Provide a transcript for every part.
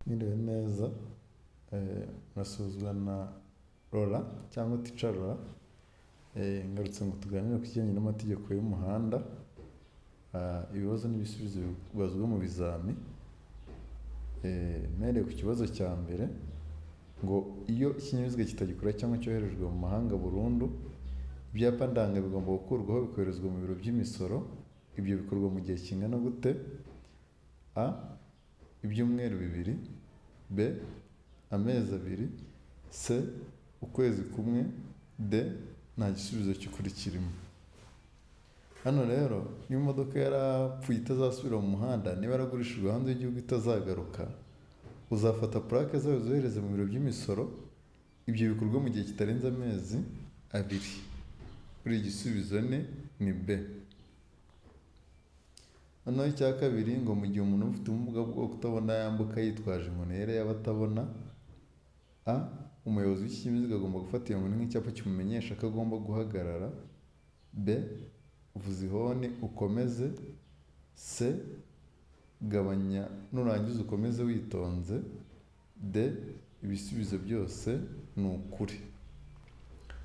Mwiriwe neza, murasuhuzwa na Laurent cyangwa Teacher Laurent, ngarutse ngo tuganire ku kijyanye n'amategeko y'umuhanda, ibibazo n'ibisubizo bibazwa mu bizami. Mpereye ku kibazo cya mbere, ngo iyo ikinyabiziga kitagikora cyangwa cyoherejwe mu mahanga burundu, ibyapa ndanga bigomba gukurwaho bikoherezwa mu biro by'imisoro, ibyo bikorwa mu gihe kingana gute? A, ibyumweru 2, B, amezi 2, C, ukwezi kumwe, D, nta gisubizo cy'ukuri kirimo. Hano rero niba imodoka yarapfuye itazasubira mu muhanda, niba yaragurishijwe hanze y'igihugu itazagaruka, uzafata purake zayo uzohereze mu biro by'imisoro, ibyo bikorwa mu gihe kitarenze amezi 2. Buriya igisubizo ni B. Noneho icya kabiri, ngo mu gihe umuntu ufite ubumuga bwo kutabona yambuka yitwaje inkoni yera y'abatabona, A, umuyobozi w'ikinyabiziga agomba gufata iyo nkoni nk'icyapa kimumenyesha ko agomba guhagarara, B, vuza ihoni ukomeze, C, gabanya nurangiza ukomeze witonze, D, ibisubizo byose ni ukuri.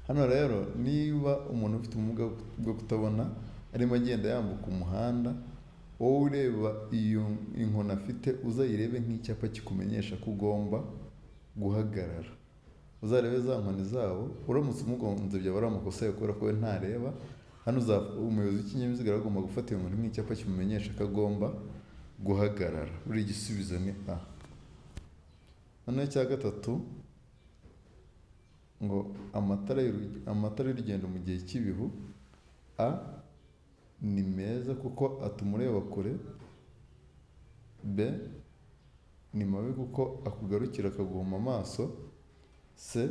Hano rero niba umuntu ufite ubumuga bwo kutabona arimo agenda yambuka umuhanda, wowe ureba iyo inkoni afite uzayirebe nk'icyapa kikumenyesha ko ugomba guhagarara. Uzarebe za nkoni zabo, uramutse umugonze byaba ari amakosa yawe kubera ko we ntareba. Hano umuyobozi w'ikinyabiziga rero agomba gufata iyo nkoni nk'icyapa kimumenyesha ko agomba guhagarara. Buriya igisubizo ni A. Noneho icya gatatu, ngo amatara y'urugendo mu gihe cy'ibihu, A, ni meza kuko atuma ureba kure, B, ni mabi kuko akugarukira akaguhuma amaso, C,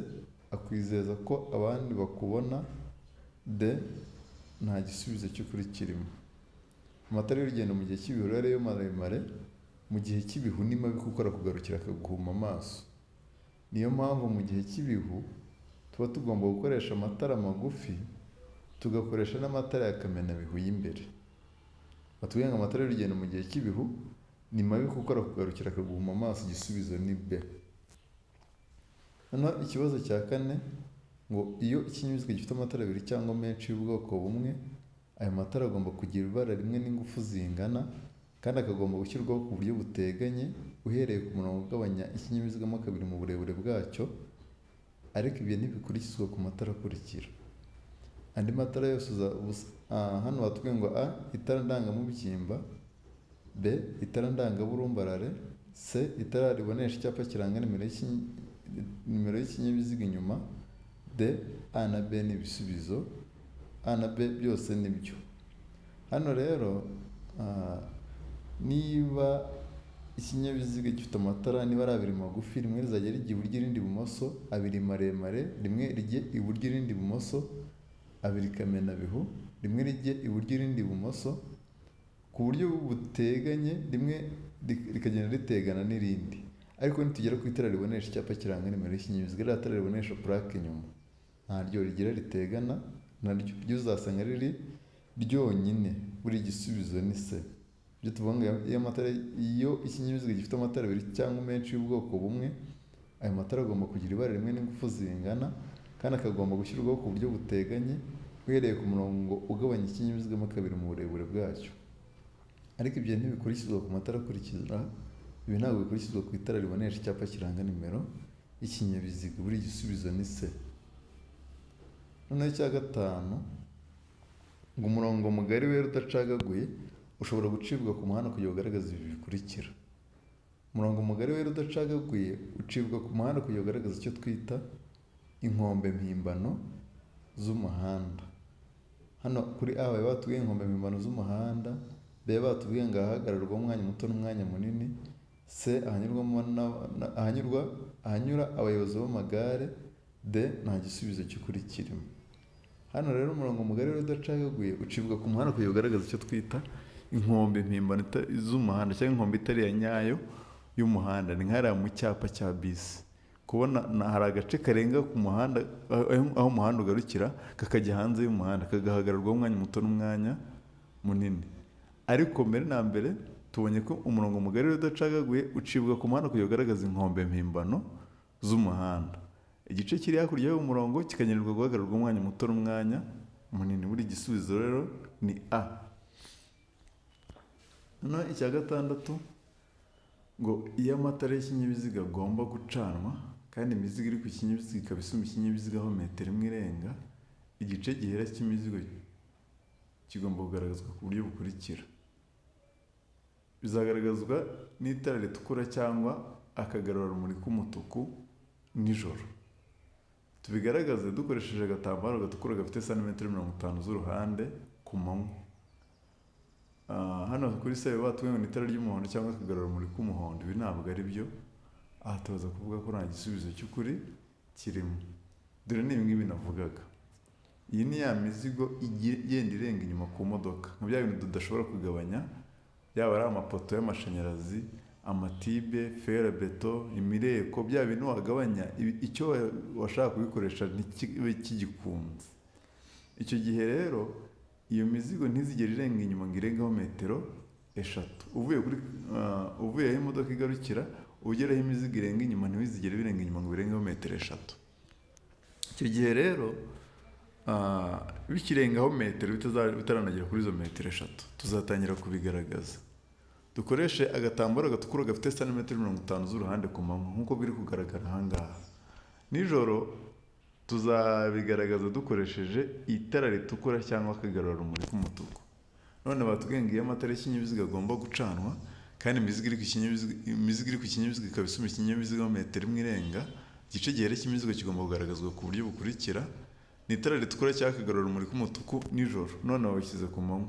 akwizeza ko abandi bakubona, D, nta gisubizo cy'ukuri kirimo. Amatara y'urugendo mu gihe cy'ibihu rero yo maremare, mu gihe cy'ibihu ni mabi kuko arakugarukira akaguhuma amaso. Niyo mpamvu mu gihe cy'ibihu tuba tugomba gukoresha amatara magufi, tugakoresha n'amatara ya kamenabihu y'imbere. Batubwiye ngo amatara y'urugendo mu gihe cy'ibihu ni mabi kuko arakugarukira akaguhuma amaso, igisubizo ni B. Noneho ikibazo cya kane, ngo iyo ikinyabiziga gifite amatara abiri cyangwa menshi y'ubwoko bumwe, ayo matara agomba kugira ibara rimwe n'ingufu zingana, kandi akagomba gushyirwaho ku buryo buteganye, uhereye ku murongo ugabanya ikinyabiziga mo kabiri mu burebure bwacyo, ariko ibyo ntibikurikizwa ku matara akurikira. Andi matara yose, hano batubwiye ngo A, itara ndangamubyimba, B, itara ndangaburumbarare, C, itara ribonesha icyapa kiranga nimero y'ikinyabiziga inyuma, D, A na B ni ibisubizo, A na B byose ni byo. Hano rero niba ikinyabiziga gifite amatara, niba ari abiri magufi, rimwe rizajya rijya iburyo irindi ibumoso, abiri maremare, rimwe rijye iburyo irindi ibumoso, abiri kamenabihu, rimwe rijye iburyo irindi ibumoso, ku buryo buteganye, rimwe rikagenda ritegana n'irindi. Ariko nitugera ku itara ribonesha icyapa kiranga nimero y'ikinyabiziga, ririya tara ribonesha purake inyuma, ntaryo rigira ritegana naryo, ryo uzasanga riri ryonyine. Buri gisubizo ni C. Ibyo tuvuga ngo iyo amatara, iyo ikinyabiziga gifite amatara abiri cyangwa menshi y'ubwoko bumwe, ayo matara agomba kugira ibara rimwe n'ingufu zingana, kandi akagomba gushyirwaho ku buryo buteganye, uhereye ku murongo ugabanya ikinyabiziga mo kabiri mu burebure bwacyo. Ariko ibyo ntibikurikizwa ku matara akurikira, ibi ntabwo bikurikizwa ku itara ribonesha icyapa kiranga nimero y'ikinyabiziga. Buri gisubizo ni C. Noneho icya gatanu, ngo umurongo mugari wera udacagaguye ushobora gucibwa ku muhanda kugira ngo ugaragaze ibi bikurikira. Umurongo mugari wera udacagaguye ucibwa ku muhanda kugira ngo ugaragaze icyo twita inkombe mpimbano z'umuhanda. Hano kuri A bari batubwiye inkombe mpimbano z'umuhanda, B batubwiye ngo ahahagararwa umwanya muto n'umwanya munini, C, ahanyura abayobozi b'amagare, D, nta gisubizo cy'ukuri kirimo. Hano rero umurongo mugari rero udacagaguye ucibwa ku muhanda kugira ngo ugaragaze icyo twita inkombe mpimbano z'umuhanda cyangwa inkombe itari iya nyayo y'umuhanda. Ni nk'hariya mu cyapa cya bisi, kubona hari agace karenga ku muhanda, aho umuhanda ugarukira kakajya hanze y'umuhanda, kagahagararwaho umwanya muto n'umwanya munini. Ariko mbere na mbere Tubonye ko umurongo mugari udacagaguye ucibwa ku muhanda kugira ugaragaze inkombe mpimbano z'umuhanda. Igice kiri hakurya y'uwo murongo kikagenerwa guhagararwa umwanya muto n'umwanya munini. Buri gisubizo rero ni A. Noneho icya gatandatu ngo iyo amatara y'ikinyabiziga agomba gucanwa kandi imizigo iri ku kinyabiziga ikaba isumba ikinyabiziga aho metero imwe irenga, igice gihera cy'imizigo kigomba kugaragazwa ku buryo bukurikira. Bizagaragazwa n'itara ritukura cyangwa akagarurarumuri k'umutuku nijoro. Tubigaragaze dukoresheje agatambaro gatukura gafite santimetero 50 z'uruhande ku manywa. Hano kuri sebe batubwiye ngo ni itara ry'umuhondo cyangwa akagarurarumuri k'umuhondo, ibi ntabwo ari byo. Aha turaza kuvuga ko nta gisubizo cy'ukuri kirimo. Dore ni ibi ngibi navugaga. Iyi ni ya mizigo igenda irenga inyuma ku modoka, nka bya bintu tudashobora kugabanya, yaba ari amapoto y'amashanyarazi, amatibe, ferabeto, imireko, bya bintu wagabanya icyo washaka kubikoresha ntikibe kigikunze. Icyo gihe rero iyo mizigo ntizigere irenga inyuma ngo irengeho metero 3. Uvuye kuri uvuye aho imodoka igarukira ugera aho imizigo irenga inyuma, ntibizigere birenga inyuma ngo birengeho metero 3. Icyo gihe rero bikirengaho metero bitaranagera kuri izo metero 3, tuzatangira kubigaragaza. Dukoreshe agatambaro gatukura gafite santimetero 50 z'uruhande ku manywa nk'uko biri kugaragara aha ngaha. Nijoro tuzabigaragaza dukoresheje itara ritukura cyangwa akagarurarumuri k'umutuku. None batubwiye ngo iyo amatara y'ikinyabiziga agomba gucanwa kandi imizigo iri ku kinyabiziga, imizigo iri ku kinyabiziga ikaba isumba ikinyabiziga metero imwe irenga, igice gihera cy'imizigo kigomba kugaragazwa ku buryo bukurikira: ni itara ritukura cyangwa akagarurarumuri k'umutuku nijoro. None babishyize ku manywa.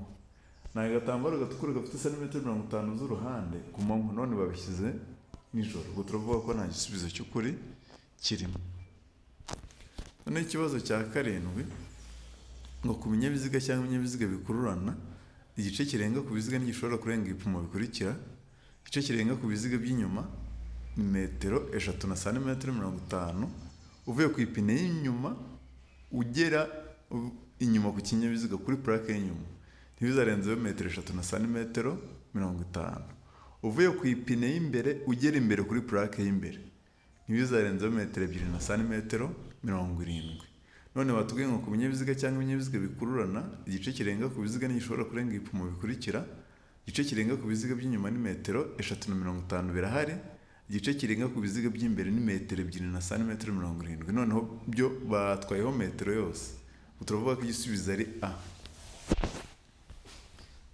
Ni agatambaro gatukura gafite santimetero 50 z'uruhande ku manywa, none babishyize nijoro. Ubwo turavuga ko nta gisubizo cy'ukuri kirimo. Noneho ikibazo cya karindwi ngo ku binyabiziga cyangwa ibinyabiziga bikururana, igice kirenga ku biziga ntigishobora kurenga ibipimo bikurikira: igice kirenga ku biziga by'inyuma ni metero 3 na santimetero 50 uvuye ku ipine y'inyuma ugera inyuma ku kinyabiziga kuri plaque y'inyuma, ntibizarenzeho metero 3 na santimetero 50. Uvuye ku ipine y'imbere ugera imbere kuri plaque y'imbere, ntibizarenzeho metero 2 na santimetero 70. None batubwiye ngo ku binyabiziga cyangwa ibinyabiziga bikururana, igice kirenga ku biziga ntigishobora kurenga ibipimo bikurikira: igice kirenga ku biziga by'inyuma ni metero 3 na 50 birahari, igice kirenga ku biziga by'imbere ni metero 2 na santimetero 70. Noneho byo batwayeho metero yose. Ubu turavuga ko igisubizo ari A.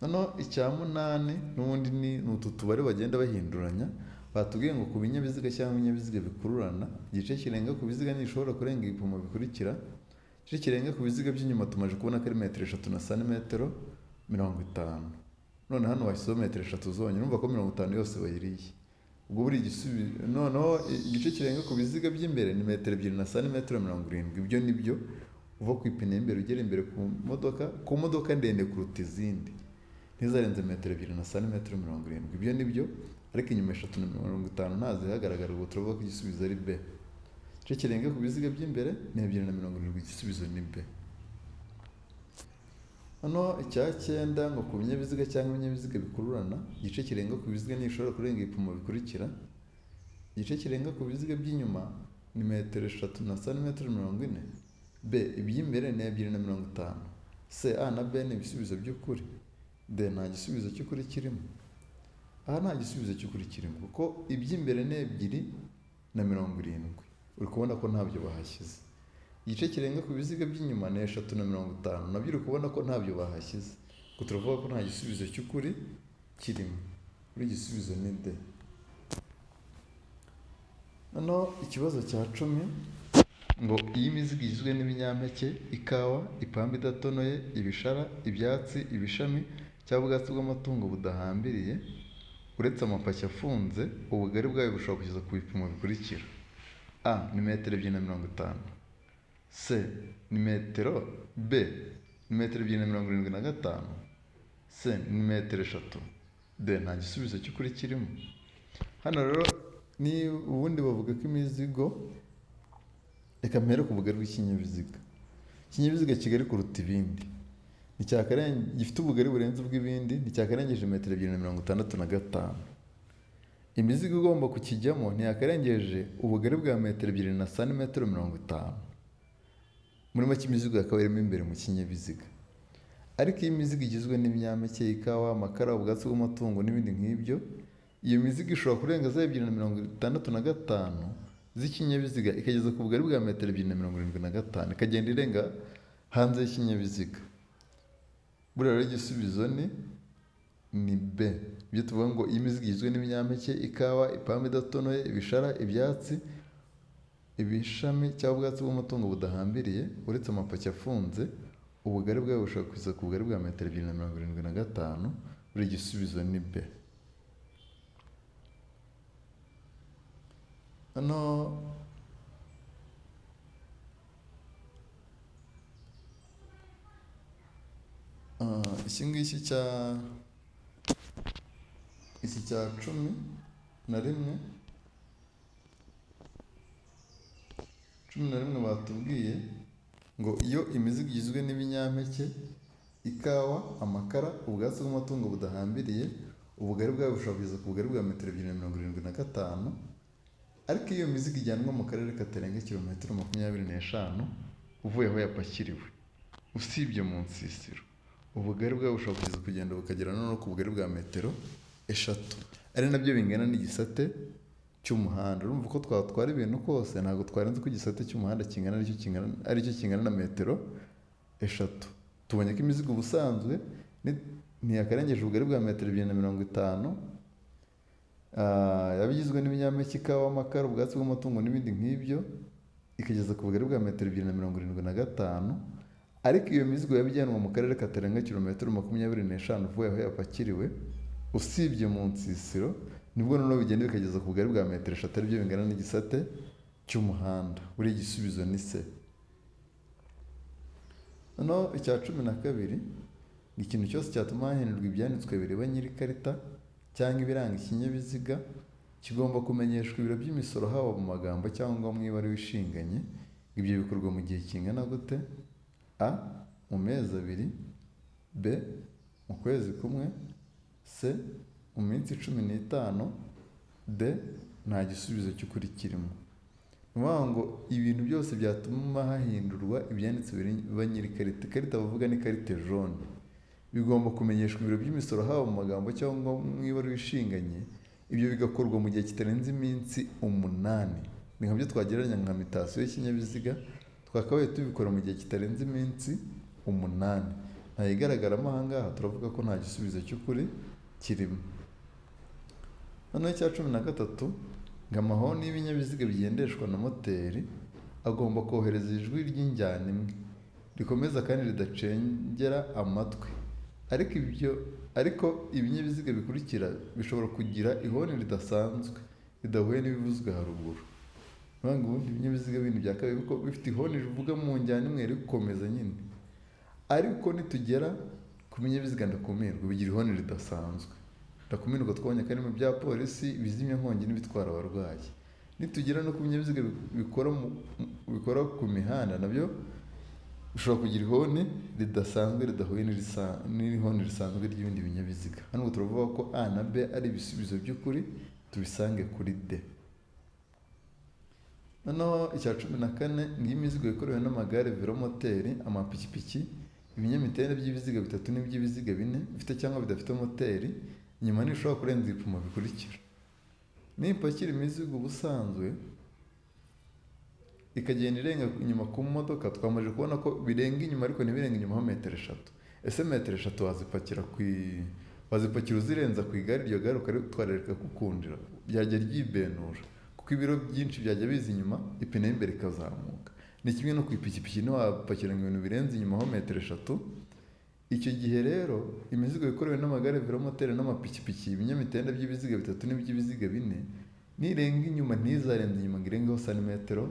Noneho icya munani n'ubundi ni utu tubare bagenda bahinduranya. Batubwiye ngo ku binyabiziga cyangwa ibinyabiziga bikururana, igice kirenga ku biziga ntigishobora kurenga ibipimo bikurikira: igice kirenga ku biziga by'inyuma tumaze kubona ko ari metero 3 na santimetero 50. None hano bashyizeho metero 3 zonyine, urumva ko 50 yose bayiriye. Ubwo buri igisubizo. Noneho igice kirenga ku biziga by'imbere ni metero 2 na santimetero 70. Ibyo ni byo, uva ku ipine y'imbere ugera imbere ku modoka, ku modoka ndende kuruta izindi, ntizarenze metero 2 na santimetero 70. Ibyo ni byo, ariko inyuma 3 na 50 ntazihagaragara. Ubwo turavuga ko igisubizo ari B. Igice kirenga ku biziga by'imbere ni 2 na 70, igisubizo ni B. Noneho icya cyenda ngo ku binyabiziga cyangwa ibinyabiziga bikururana, igice kirenga ku biziga ntigishobora kurenga ibipimo bikurikira: igice kirenga ku biziga by'inyuma ni metero 3 na santimetero 40, B iby'imbere ni 2 na 50, C A na B ni ibisubizo by'ukuri, D nta gisubizo cy'ukuri kirimo. Aha nta gisubizo cy'ukuri kirimo kuko iby'imbere ni 2 na 70, uri kubona ko ntabyo bahashyize. Igice kirenga ku biziga by'inyuma ni 3 na 50, nabyo uri kubona ko ntabyo bahashyize. Ubwo turavuga ko nta gisubizo cy'ukuri kirimo. Buri gisubizo ni D. Noneho ikibazo cya 10 ngo iyo imizigo igizwe n'ibinyampeke, ikawa, ipamba idatonoye, ibishara, ibyatsi, ibishami cyangwa ubwatsi bw'amatungo budahambiriye, uretse amapaki afunze, ubugari bwayo bushobora kugeza ku bipimo bikurikira: A ni metero 2 na 50, C ni metero, B ni metero 2 na 75, C ni metero 3, D nta gisubizo cy'ukuri kirimo. Hano rero ni ubundi bavuga ko imizigo, reka mpere ku bugari bw'ikinyabiziga. Ikinyabiziga kigari kuruta ibindi Gifite ubugari burenze ubw'ibindi nticyakarengeje metero ebyiri na 65. Imizigo igomba kukijyamo ntiyakarengeje ubugari bwa metero ebyiri na santimetero 50. Muri make imizigo yakaba irimo imbere mu kinyabiziga. Ariko iyo imizigo igizwe n'ibinyampeke, ikawa, amakara, ubwatsi bw'amatungo n'ibindi nk'ibyo, iyo mizigo ishobora kurenga za ebyiri na 65 z'ikinyabiziga ikageza ku bugari bwa metero ebyiri na 75, ikagenda irenga hanze y'ikinyabiziga. Buriya rero igisubizo ni B. Ibyo tuvuga ngo iyo imizigo igizwe n'ibinyampeke, ikawa, ipamba idatonoye, ibishara, ibyatsi, ibishami cyangwa ubwatsi bw'amatungo budahambiriye, uretse amapaki afunze, ubugari bwayo bushobora kugeza ku bugari bwa metero ebyiri na 75, buri gisubizo ni B. Hano iki ngiki cya iki cya 11, 11 batubwiye ngo iyo imizigo igizwe n'ibinyampeke, ikawa, amakara, ubwatsi bw'amatungo budahambiriye, ubugari bwayo bushobora kugeza ku bugari bwa metero ebyiri na 75, ariko iyo mizigo ijyanwa mu karere katarenga kilometero 25 uvuye aho yapakiriwe, usibye mu nsisiro, ubugari bwayo bushobora kugeza kugenda bukagera noneho ku bugari bwa metero 3, ari nabyo bingana n'igisate cy'umuhanda. Urumva uko twatwara ibintu kose ntabwo twarenze uko igisate cy'umuhanda kingana aricyo kingana na metero 3. Tubonye ko imizigo ubusanzwe ntiyakarengeje ubugari bwa metero ebyiri na 50, yaba igizwe n'ibinyampeke, ikawa, amakara, ubwatsi bw'amatungo n'ibindi nk'ibyo, ikageza ku bugari bwa metero ebyiri na 75, ariko iyo mizigo yaba ijyanwa mu karere katarenga kilometero 25 uvuye aho yapakiriwe, usibye mu nsisiro, nibwo noneho bigenda bikageza ku bugari bwa metero 3, aribyo bingana n'igisate cy'umuhanda. Buriya igisubizo ni C. Noneho icya 12 ni ikintu cyose cyatuma hahindurwa ibyanditswe bireba nyir'ikarita cyangwa ibiranga ikinyabiziga, kigomba kumenyeshwa ibiro by'imisoro haba mu magambo cyangwa mu ibaruwa ishinganye. Ibyo bikorwa mu gihe kingana gute? A. Mu mezi 2, B. Mu kwezi kumwe, C. Mu minsi 15, D. Nta gisubizo cy'ukuri kirimo. Ni ukuvuga ngo ibintu byose byatuma hahindurwa ibyanditse bireba nyir'ikarita, ikarita bavuga ni carte jaune, bigomba kumenyeshwa ibiro by'imisoro haba mu magambo cyangwa mu ibaruwa ishinganye, ibyo bigakorwa mu gihe kitarenze iminsi 8. Ni nkabyo twagereranya nka mitasiyo y'ikinyabiziga, twakabaye tubikora mu gihe kitarenze iminsi 8. Ntayigaragaramo aha ngaha, turavuga ko nta gisubizo cy'ukuri kirimo. Noneho icya 13, ngo amahoni y'ibinyabiziga bigendeshwa na moteri agomba kohereza ijwi ry'injyana imwe rikomeza kandi ridacengera amatwi, ariko ibinyabiziga bikurikira bishobora kugira ihoni ridasanzwe ridahuye n'ibivuzwe haruguru. Ngo ubundi ibinyabiziga bindi bya kabiri kuko bifite ihoni rivuga mu njyana imwe rikomeza nyine, ariko nitugera ku binyabiziga ndakumirwa bigira ihoni ridasanzwe. Ndakumirwa twabonye ko ari mu bya polisi, ibizimya inkongi n'ibitwara abarwayi. Nitugera no ku binyabiziga bikora ku mihanda nabyo bishobora kugira ihoni ridasanzwe ridahuye n'ihoni risanzwe ry'ibindi binyabiziga. Hano turavuga ko A na B ari ibisubizo by'ukuri, tubisange kuri D. Noneho icya 14, ngiyo imizigo ikorewe n'amagare, velomoteri, amapikipiki, ibinyamitende by'ibiziga 3 n'iby'ibiziga 4 bifite cyangwa bidafite moteri, inyuma ntishobora kurenza ibipimo bikurikira. Nipakira imizigo ubusanzwe ikagenda irenga inyuma ku modoka, twamaze kubona ko birenga inyuma ariko ntibirenga inyuma ho metero 3. Ese metero 3 wazipakira uzirenza ku igare, iryo gare ukaritwara rikakukundira, ryajya ryibenura kuko ibiro byinshi byajya biza inyuma, ipine y'imbere ikazamuka. Ni kimwe no ku ipikipiki, ntiwapakira ngo ibintu birenze inyuma ho metero 3. Icyo gihe rero imizigo ikorewe n'amagare, velomoteri n'amapikipiki, ibinyamitende by'ibiziga 3 n'iby'ibiziga 4, nirenga inyuma ntizarenze inyuma ngo irengeho santimetero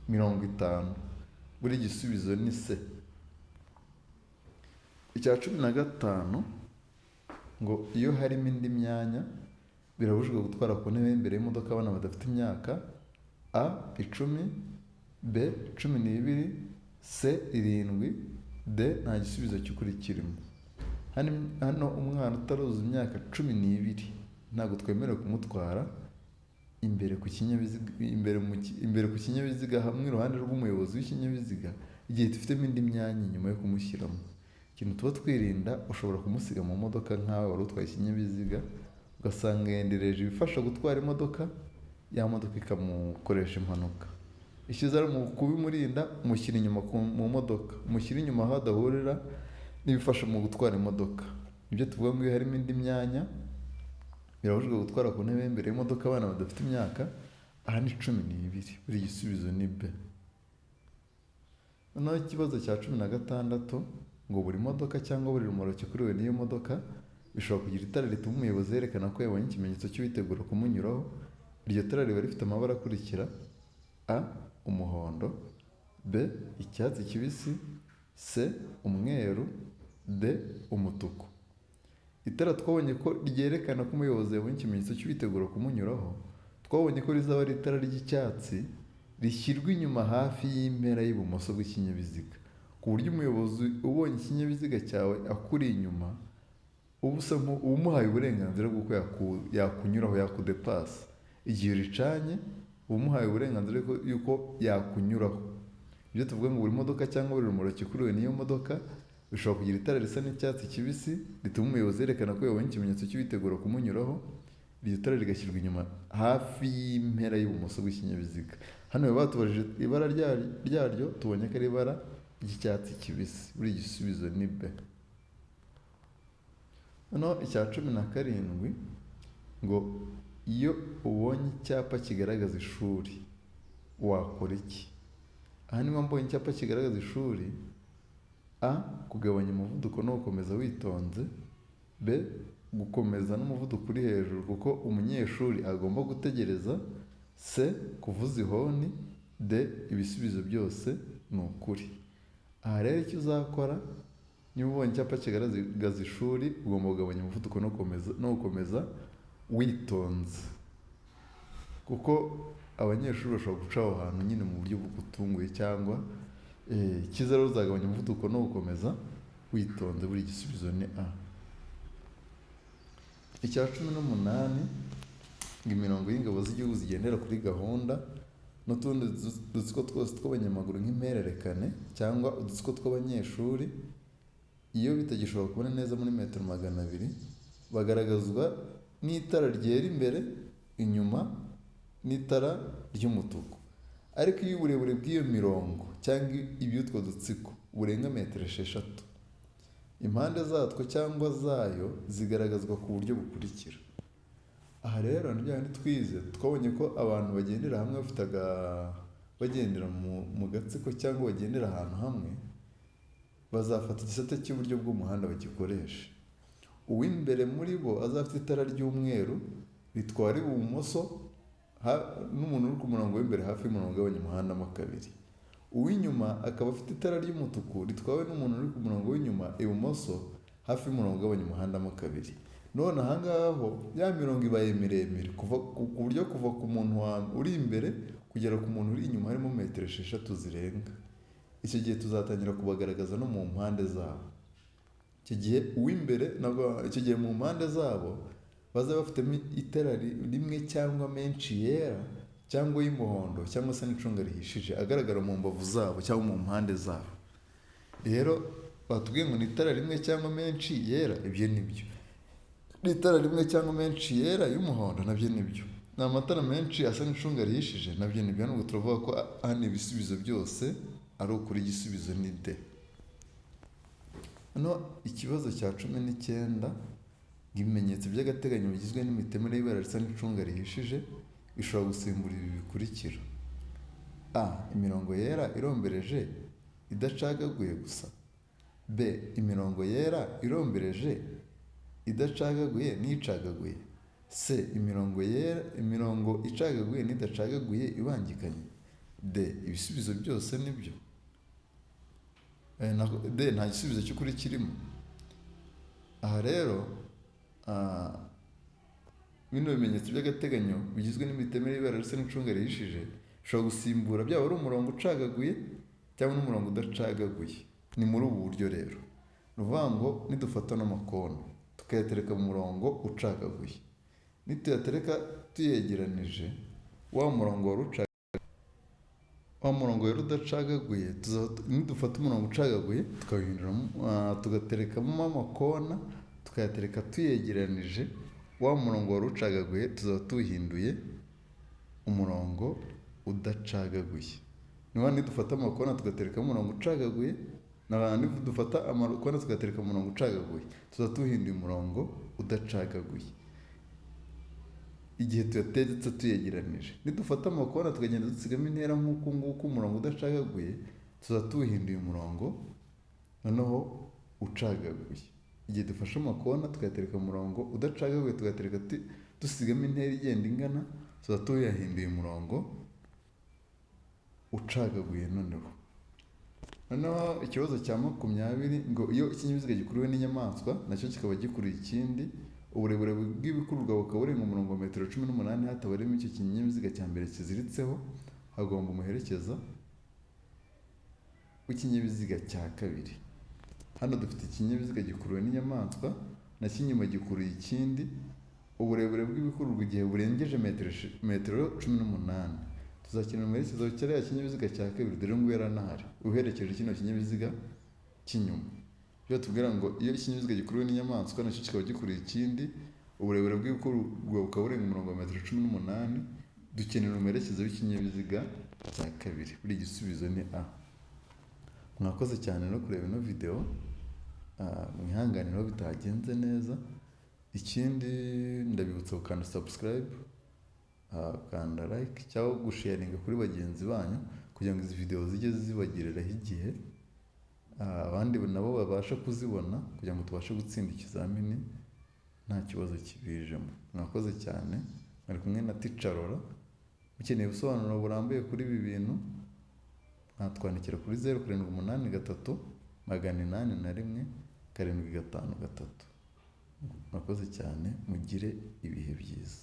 50. Buri gisubizo ni C. Icya 15, ngo iyo harimo indi myanya birabujijwe gutwara ku ntebe y'imbere y'imodoka abana badafite imyaka A 10, B 12, C 7, D nta gisubizo cy'ukuri kirimo. Hano umwana utaruzuza imyaka 12 ntabwo twemerewe kumutwara imbere ku kinyabiziga, imbere ku kinyabiziga hamwe iruhande rw'umuyobozi w'ikinyabiziga, igihe dufitemo indi myanya nyuma yo kumushyiramo. Ikintu tuba twirinda, ushobora kumusiga mu modoka nkawe wari utwaye ikinyabiziga, ugasanga yendereje ibifasha gutwara imodoka, ya modoka ikamukoresha impanuka. Icyiza rero mu kubimurinda, umushyira inyuma mu modoka, umushyira inyuma aho adahurira n'ibifasha mu gutwara imodoka. Nibyo tuvuga ngo iyo harimo indi myanya, birabujijwe gutwara ku ntebe y'imbere y'imodoka abana badafite imyaka, aha ni 12, buri gisubizo ni B. Noneho ikibazo cya 16, ngo buri modoka cyangwa buri rumoroki ikuriwe n'iyo modoka bishobora kugira itara rituma umuyobozi yerekana ko yabonye ikimenyetso cy'uwitegura kumunyuraho. Iryo tara riba rifite amabara akurikira: A umuhondo, B icyatsi kibisi, C umweru, D umutuku. Itara twabonye ko ryerekana ko umuyobozi yabonye ikimenyetso cy'uwitegura kumunyuraho, twabonye ko rizaba ari itara ry'icyatsi rishyirwa inyuma hafi y'impera y'ibumoso bw'ikinyabiziga, ku buryo umuyobozi ubonye ikinyabiziga cyawe akuri inyuma uba usa umuhaye uburenganzira bw'uko yakunyuraho, yakudepasa. Igihe uricanye uba umuhaye uburenganzira y'uko yakunyuraho. Ibyo tuvuga ngo buri modoka cyangwa buri rumoroki ikuriwe n'iyo modoka bishobora kugira itara risa n'icyatsi kibisi rituma umuyobozi yerekana ko yabonye ikimenyetso cy'uwitegura kumunyuraho. Iryo tara rigashyirwa inyuma hafi y'impera y'ibumoso bw'ikinyabiziga. Hano baba batubajije ibara ryaryo, tubonye ko ari ibara ry'icyatsi kibisi. Buri gisubizo ni B. Noneho icya 17, ngo iyo ubonye icyapa kigaragaza ishuri wakora iki? Aha niba mbonye icyapa kigaragaza ishuri, A kugabanya umuvuduko no gukomeza witonze, B gukomeza n'umuvuduko uri hejuru kuko umunyeshuri agomba gutegereza, C kuvuza ihoni, D ibisubizo byose ni ukuri. Aha rero icyo uzakora niba ubonye icyapa kigaragaza ishuri, ugomba kugabanya umuvuduko no gukomeza witonze, kuko abanyeshuri bashobora guca aho hantu nyine mu buryo bugutunguye, cyangwa icyiza rero uzagabanya umuvuduko no gukomeza witonze. Buri gisubizo ni A. Icya 18, ngo imirongo y'ingabo z'igihugu zigendera kuri gahunda n'utundi dutsiko twose tw'abanyamaguru nk'impererekane cyangwa udutsiko tw'abanyeshuri, iyo bitagishobora kubona neza muri metero 200, bagaragazwa n'itara ryera imbere, inyuma n'itara ry'umutuku. Ariko iyo uburebure bw'iyo mirongo cyangwa iby'utwo dutsiko burenga metero 6, impande zatwo cyangwa zayo zigaragazwa ku buryo bukurikira. Aha rero ni bya bindi twize, twabonye ko abantu bagendera hamwe bafite bagendera mu gatsiko cyangwa bagendera ahantu hamwe, bazafata igisate cy'iburyo bw'umuhanda bagikoreshe. Uw'imbere muri bo azafite itara ry'umweru ritwara ibumoso n'umuntu uri ku murongo w'imbere hafi y'umurongo ugabanya umuhanda mo kabiri. Uw'inyuma akaba afite itara ry'umutuku ritwawe n'umuntu uri ku murongo w'inyuma ibumoso hafi y'umurongo ugabanya umuhanda mo kabiri. None aha ngaha ho ya mirongo ibaye miremire kuva ku buryo kuva ku muntu uri imbere kugera ku muntu uri inyuma harimo metero 6 zirenga. Icyo gihe tuzatangira kubagaragaza no mu mpande zabo. Icyo gihe uw'imbere icyo gihe mu mpande zabo bazaba bafitemo itara rimwe cyangwa menshi yera cyangwa y'umuhondo cyangwa se n'icunga rihishije agaragara mu mbavu zabo cyangwa mu mpande zabo. Rero batubwiye ngo ni itara rimwe cyangwa menshi yera, ibyo ni byo. Ni itara rimwe cyangwa menshi yera y'umuhondo, nabyo ni byo. Ni amatara menshi asa n'icunga rihishije, nabyo ni byo. Nubwo turavuga ko hano ibisubizo byose ari ukuri, igisubizo ni D. Hano ikibazo cya 19, ibimenyetso by'agateganyo bigizwe n'imitemere y'ibara risa n'icunga rihishije bishobora gusimbura ibi bikurikira: A imirongo yera irombereje idacagaguye gusa, B imirongo yera irombereje idacagaguye n'icagaguye, C imirongo yera imirongo icagaguye n'idacagaguye ibangikanye, D ibisubizo byose nibyo. D nta gisubizo cy'ukuri kirimo. Aha rero bino bimenyetso by'agateganyo bigizwe n'imitemere y'ibara risa n'icunga rihishije bishobora gusimbura byaba ari umurongo ucagaguye cyangwa n'umurongo udacagaguye. Ni muri ubu buryo rero, ni ukuvuga ngo nidufata n'amakona tukayatereka mu murongo ucagaguye, nituyatereka tuyegeranije, wa murongo wari ucagaguye, wa murongo wari udacagaguye, nidufata umurongo ucagaguye tukawuhinduramo, tugaterekamo amakona, tukayatereka tuyegeranije, wa murongo wari ucagaguye tuzaba tuwuhinduye umurongo udacagaguye. Niba nidufata amakona tugaterekamo umurongo ucagaguye, nidufata amakona tugatereka umurongo ucagaguye, tuzaba tuwuhinduye umurongo udacagaguye igihe tuyateretse tuyegeranije. Nidufata amakona tukagenda dusigamo intera nk'uku nguku, umurongo udacagaguye tuzaba tuwuhinduye umurongo noneho ucagaguye. Igihe dufashe amakona tukayatereka mu murongo udacagaguye, tugatereka dusigamo intera igenda ingana, tuzaba tuyahinduye umurongo ucagaguye noneho. Noneho ikibazo cya 20 ngo iyo ikinyabiziga gikuruwe n'inyamaswa nacyo kikaba gikuruye ikindi, uburebure bw'ibikururwa bukaba burenga umurongo wa metero 18 hatabarimo icyo kinyabiziga cya mbere kiziritseho, hagomba umuherekeza w'ikinyabiziga cya kabiri. Hano dufite ikinyabiziga gikuruwe n'inyamaswa nacyo inyuma gikuruye ikindi, uburebure bw'ibikururwa igihe burengeje metero 18, tuzakenera umuherekeza wa kiriya kinyabiziga cya kabiri, dore nguyu yaranahari uherekeje kino kinyabiziga cy'inyuma. Ibyo batubwira ngo iyo ikinyabiziga gikuruwe n'inyamaswa nacyo kikaba gikuruye ikindi, uburebure bw'ibikururwa bukaba burenga umurongo wa metero 18, dukenera umuherekeza w'ikinyabiziga cya kabiri. Buri gisubizo ni A. Mwakoze cyane no kureba ino video, mwihangane aho bitagenze neza. Ikindi ndabibutsa gukanda subscribe, gukanda like cyangwa gusharinga kuri bagenzi banyu kugira ngo izi video zijye zibagereraho igihe, abandi nabo babashe kuzibona kugira ngo tubashe gutsinda ikizamini nta kibazo kibijemo. Mwakoze cyane, mwari kumwe na Teacher Laurent. Mukeneye ubusobanuro burambuye kuri ibi bintu, mwatwandikira kuri 0783 801 753. Mwakoze cyane, mugire ibihe byiza.